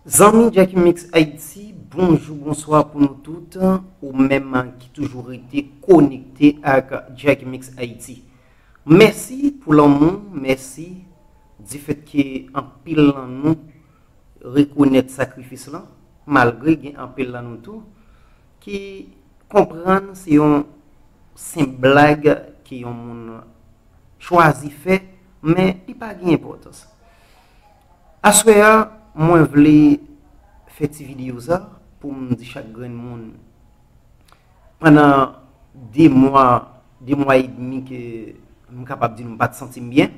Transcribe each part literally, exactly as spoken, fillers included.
Zanmi Jacky Mix Haïti, bonjou, bonswa pou nou tout, ou menm ki toujou rete konekte ak Jacky Mix Haïti. Mèsi pou lanmou, mèsi difèt ke anpil nan nou rekonèt sakrifis lan, malgre gen anpil nan nou tou ki konprann se yon senp blag ke yon moun chwazi fè, men li pa gen enpòtans. Aswè a, mwen vle fè ti videyo sa pou m di chak grenn moun, pandan de mwa, de mwa edmi ke m kapab di nou m pa t santi m byen,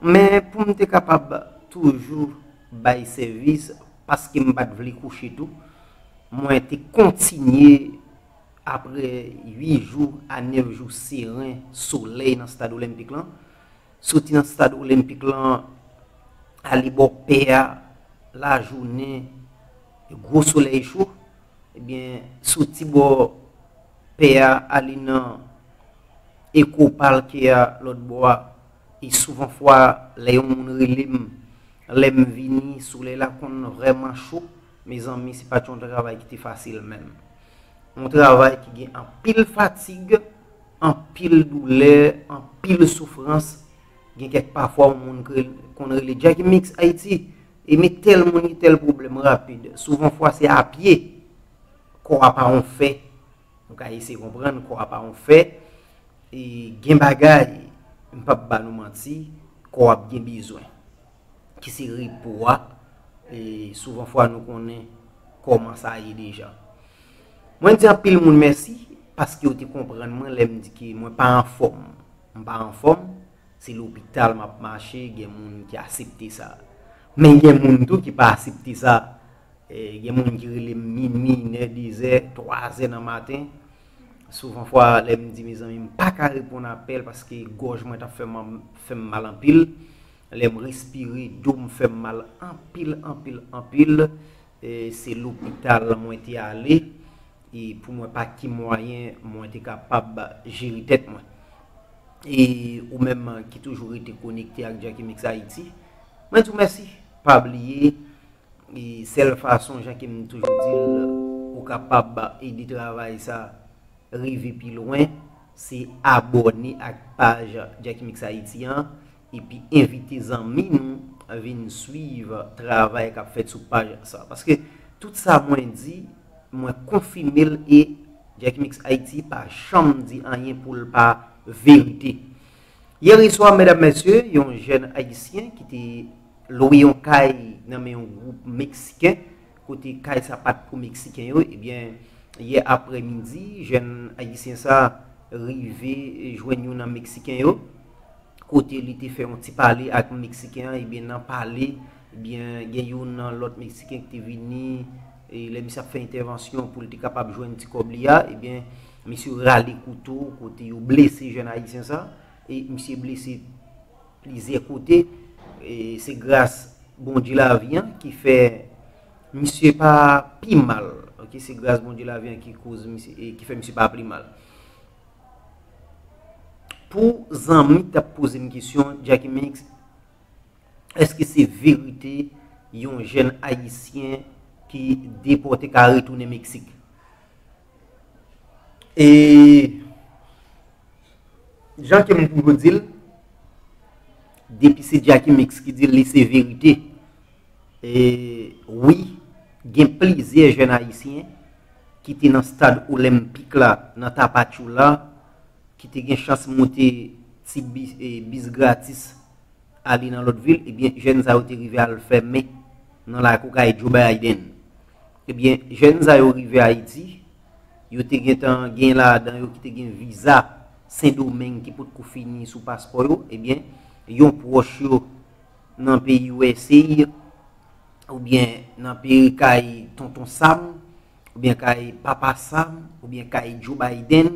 men pou m te kapab toujou bay sèvis, paske m pa t vle kouche tou, mwen te kontinye apre uit jou a nèf jou seren solèy nan stad olenpik lan. Soti nan stad olenpik lan, ale bò pè a, lajounen, gwo solèy cho. Ebyen, soti bò pè a, ale nan Eco Park a, lòt bò a. E souvan fwa, lè yon moun rele m, lè m vini, solèy la konn vrèman cho. Mezanmi, se pa t yon travay ki te fasil menm. Yon travay ki gen anpil fatig, anpil doulè, anpil soufrans. Gen kèk pafwa yon moun konn rele Jacky Mix Haïti, e men tèl moun gen tèl pwoblèm rapid. Souvan fwa se a pye, kò a pa yon fè. Nou ka eseye konprann, kò a pa yon fè. E gen bagay, m p ap ba nou manti, kò ap gen bezwen. Ki se repo a, e souvan fwa nou konnen kòman sa ye deja. Mwen di anpil moun mèsi paske yo te konprann mwen lè m di ke mwen pa anfòm. M pa anfòm, se lopital m ap mache, gen moun ki aksepte sa. Men gen moun tou ki pa aksepte sa. E, gen moun ki rele m minwi, inè, dezè, twazè nan maten. Souvan fwa, lè m di mezanmi, m pa ka reponn apèl paske gòj mwen t ap fè m, fè m mal anpil. Lè m respire, do m fè m mal anpil, anpil, anpil. E, se lopital mwen te ale. E pou mwen pa ki mwayen mwen te kapab jere tèt mwen. E ou menm ki toujou rete konekte ak Jacky Mix Haïti, mwen di w mèsi. Pa bliye, e sèl fason, jan ke m toujou di l, ou kapab ede travay sa rive pi lwen, se abòne ak paj Jacky Mix Haïti an, epi envite zanmi nou vin swiv travay k ap fèt sou paj sa. Paske tout sa mwen di, mwen konfime l e Jacky Mix Haïti pa janm di anyen pou l pa verite. Yè swa, medam, mesye, yon jèn ayisyen ki te lwe yon kay nan men yon gwoup meksiken, kote kay sa pa t pou meksiken yo, ebyen, yè aprèmidi, jèn ayisyen sa rive jwenn youn nan meksiken yo, kote li te fè yon ti pale ak meksiken an, ebyen, nan pale, ebyen, gen youn nan lòt meksiken ki te vini, e lè misye ap fè entèvansyon pou li te kapab jwenn ti kòb li a, ebyen, misye rale kouto kote yo blese jèn ayisyen sa, e misye blese plizyè kote, e se gras Bondye lavi an ki fè misye pa pi mal. Oke, se gras Bondye lavi an ki koz misye, e ki fè misye pa pi mal. Pou zanmi k t ap poze m kesyon, Jacky Mix, èske se verite yon jèn ayisyen ki depòte ka retounen Meksik? E jan ke m toujou di l, depi se Jacky Mix ki di l, li se verite. E wi, gen plizyè jèn ayisyen ki te nan stad olenpik la, nan Tapachula, ki te gen chans monte ti bis, e, bis gratis ale nan lòt vil, ebyen, jèn sa yo te rive al fèmen nan lakou kay Joe Biden. Ebyen, jèn sa yo rive Ayiti, yo te gentan gen ladan yo ki te gen viza Sendomeng ki potko fini sou paspò yo, ebyen, yon pwòch yo nan peyi U S A, oubyen nan peyi kay Tonton Sam, oubyen kay Papa Sam, oubyen kay Joe Biden,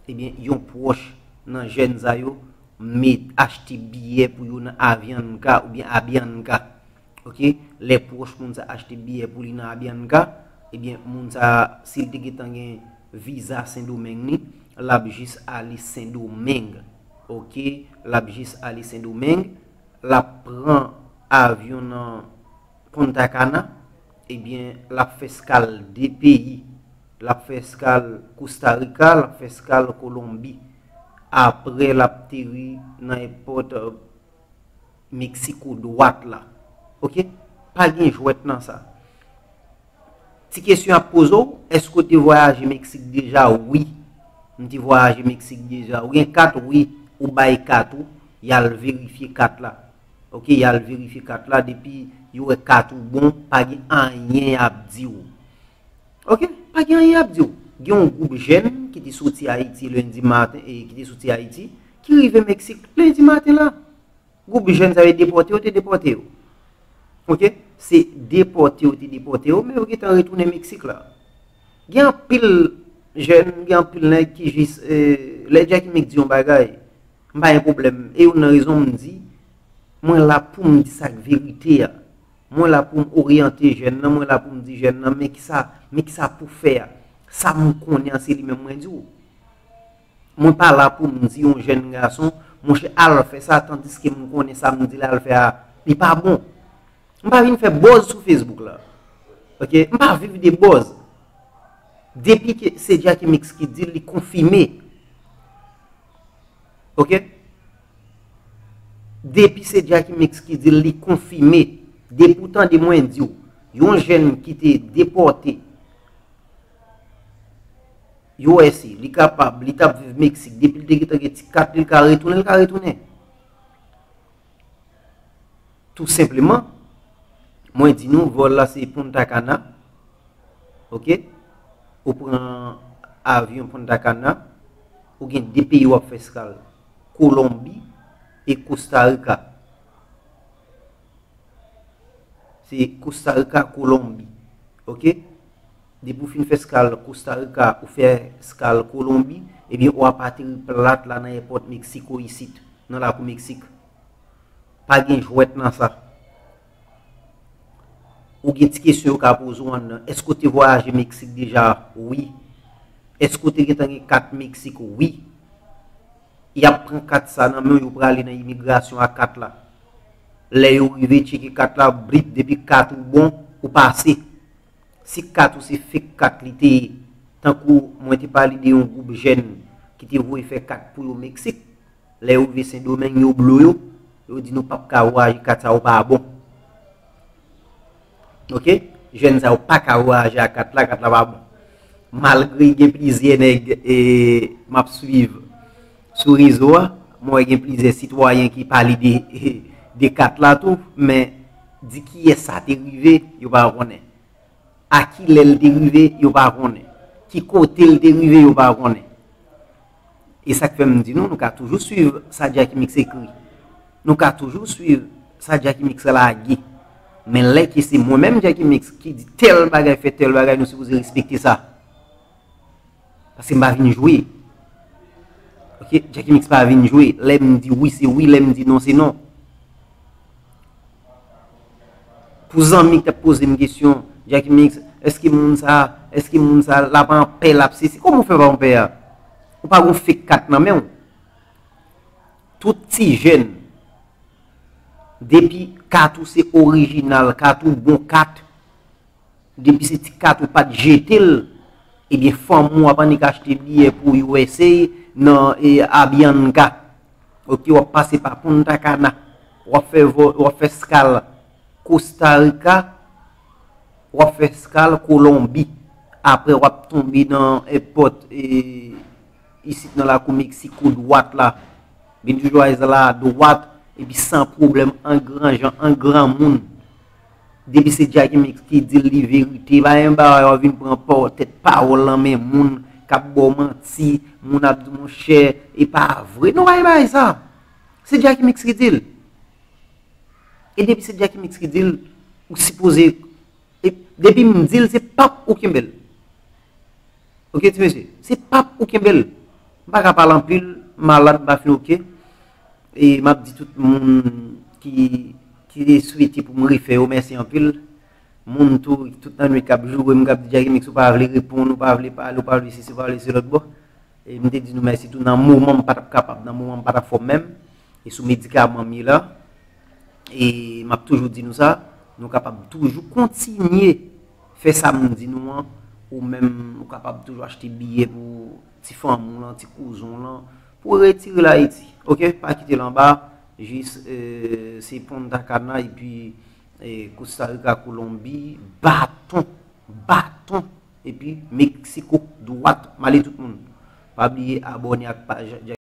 ebyen, yon pwòch nan jèn sa yo met, achte biyè pou yo nan Avianca oubyen Abianca. Oke, lè pwòch moun sa achte biyè pou li nan Abianca, ebyen, moun sa, si l te gentan gen viza Sendomeng li, l ap jis ale Sendomeng. Oke, l ap jis ale Sendomeng, l ap pran avyon nan Punta Cana, Ebyen, l ap fè eskal de peyi. L ap fè eskal Kosta Rika, l ap fè eskal Kolonbi. Apre, l ap teri nan èpòt Meksiko dwat la. Oke? Pa gen jwèt nan sa. Ti kesyon ap poze w, èske w te vwayaje Meksik deja? Wi. M te vwayaje Meksik deja. Ou gen kat? Wi. Ou bay kat ou, y al verifye kat la. Oke, y al verifye kat la, depi yo wè kat ou bon, pa gen anyen y ap di w. Oke, pa gen anyen y ap di w. Gen yon gwoup jèn ki te soti Ayiti lendi maten, e ki te soti Ayiti, ki rive Meksik lendi maten la. Gwoup jèn sa yo depòte yo, te depòte yo. Oke, se depòte yo te depòte yo, men yo gentan retounen Meksik la. Gen anpil jèn, gen anpil nèg ki jis, eh, lè Jacky Mix di yon bagay, m pa gen pwoblèm. E youn nan rezon m di, mwen la pou m di sa k verite a. Mwen la pou m oryante jèn nan, mwen la pou m di jèn nan, men kisa, men kisa pou fè a. Sa m konnen an, se li menm mwen di w. Mwen pa la pou m di yon jèn gason, monchè, al fè sa, tandiske m konnen sa m di l al fè a, li pa bon. M pa vin fè buzz sou Facebook la. Oke? M pa viv de buzz. Depi ke se Jacky Mix ki di l, li konfime. Oke? Depi se Jacky Mix ki di l, li konfime. Depi w tande mwen di w, yon jèn ki te depòte U S A, li kapab, li t ap viv Meksik, depi l te gentan gen ti kat li, l ka retounen, l ka retounen. Tou senpleman, mwen di nou, vòl la se Punta Cana, oke? Ou pran avyon Punta Cana, ou gen de peyi w ap fè eskal, Kolonbi e Kosta Rika. Se Kosta Rika, Kolonbi. Oke? Depi w fin fè eskal Kosta Rika, ou fè eskal Kolonbi, ebyen, w ap ateri plat la nan èpòt Meksiko isit, nan lakou Meksik. Pa gen jwèt nan sa. Ou gen ti kesyon yo ka poze w anndan. Èske w te vwayaje Meksik deja? Wi. Èske w te gentan gen kat Meksik? Wi. Y ap pran kat sa nan men w, yo prale nan imigrasyon a kat la. Lè yo rive tcheke kat la, blip, depi kat ou bon, ou pase. Si kat ou se fake kat li te ye, tankou mwen te pale de yon gwoup jèn ki te voye fè kat pou yo Meksik, lè yo rive Sendomeng, yo blo yo, yo di nou p ap ka vwayaje, kat sa yo pa bon. Oke? Jèn sa yo pa ka vwayaje ak kat la, kat la pa bon. Malgre gen plizyè nèg, e, m ap swiv sou rezo a, mwen wè gen plizyè sitwayen ki pale de, de kat la tou, men di kiyès sa te rive, yo pa konnen. A ki lè l te rive, yo pa konnen. Ki kote l te rive, yo pa konnen. E sa k fè m di nou, nou ka toujou swiv sa Jacky Mix ekri. Nou ka toujou swiv sa Jacky Mix lage. Men lè ke se mwen menm Jacky Mix ki di tèl bagay fè tèl bagay, nou sipoze respekte sa. Paske m pa vin jwe. Oke, Jacky Mix pa vin jwe. Lè m di wi, se wi. Lè m di non, se non. Pou zanmi ki t ap poze m kesyon, Jacky Mix, èske moun sa, èske moun sa, l ap anpè, l ap sesi, kòman w fè pa anpè a? Ou pa gon fake kat nan men w. Tout ti jèn, depi kat ou se orijinal, kat ou bon kat, depi se ti kat ou pa t jete l, ebyen, fanmi w ap annik achte biyè pou U S A nan, e, Avianca. Oke, w ap pase pa Punta Cana. W ap fè vò-, w ap fè eskal Costa Rica. W ap fè eskal Kolonbi. Apre, w ap tonbe nan èpòt, e, isit nan lakou Meksiko dwat la. Benito Juárez la dwat, epi san pwoblèm, an gran jan, an gran moun. Depi se Jacky Mix ki di l li verite, pa gen bagay w ap vin pran pa-, tèt pawòl nan men moun k ap ba w manti, moun ap di, monchè, e pa vre. Non, pa gen bagay sa. Se Jacky Mix ki di l. E depi se Jacky Mix ki di l, ou sipoze, e depi m di l, se p ap ou kenbe l. Oke, ti mesye, se p ap ou kenbe l. M pa ka pale anpil, m malad, m pa fin oke. E m ap di tout moun ki, ki te swete pou m refè yo, mèsi anpil. Moun tou, tout lannwit k ap joure m, k ap di, Jacky Mix, ou pa vle reponn, ou pa vle pale, ou pa vle sesi, ou pa vle se lòt bò. E m te di nou mèsi tou, nan moman m pa t ap kapab, nan moman m pa t ap fò menm. E sou medikaman m ye la. E m ap toujou di nou sa, nou kapab toujou kontinye fè sa m di nou an, ou menm ou kapab toujou achte biyè pou ti fanmi w lan, ti kouzen w lan, pou retire l Ayiti. Oke, pa kite l anba, jis eh, se Punta Cana epi eh, Costa Rica, Kolonbi, baton, baton, epi Meksiko, dwat, male tout moun. Pa bliye abòne ak paj